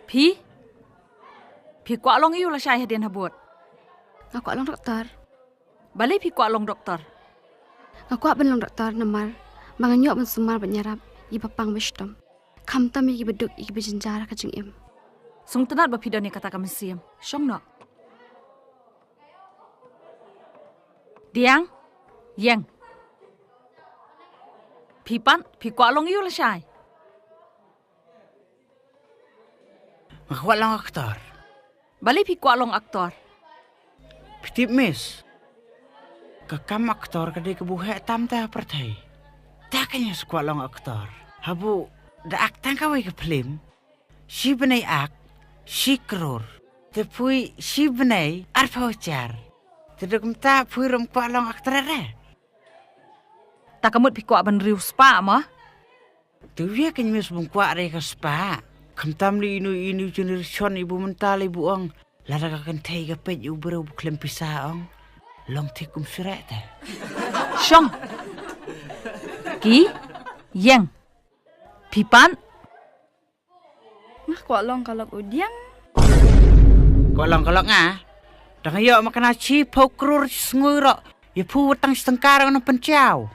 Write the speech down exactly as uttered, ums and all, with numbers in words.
Phi? Phi kwah long ïa u lashai hadien habud? Nga kwah long doktor. Balei phi kwah long doktor? Nga kwah ban long doktor namar ba nga ñiuh ban sumar bad ñiarap ïa kiba pang ba shitom, khamtam ïa kiba duk, ïa kiba jynjar ha ka jingim. Sngewtynnad ba phi don ïa kata ka mynsiem. Shong noh. Diang, ïeng. Phi pat, phi kwah long ïa u lashai? Nga kwah long aktor. Balei phi kwah long aktor? Phi tip, Miss, ka kam aktor ka dei kaba heh tam ha pyrthei. Te ka ñias kwah long aktor. Habu da ak tang kawei ka phlim, shi bnai ak, shi klur. Te phi shi bnai arphew hajar. Te da kumta phi ruh kwah long aktor re? Ta ka mut phi kwah ban riew spah mo? Te ïa ka ñias bym kwah re ka spah. Khamtam lei ino ino generation ibu mynta lei bu ong, lada ka kynthei ka peit ïa u briew ba khlem pisa ong, long thik kum syreh te. Shong. Ki, ïeng. Phi pat? Nga kwah long ka lok u Diang. Kwah long ka lok nga? Dang ïoh ma kane shiphew klur shi sngi ruh, ïa phew tang shi tyngka ruh ngan pynchaw.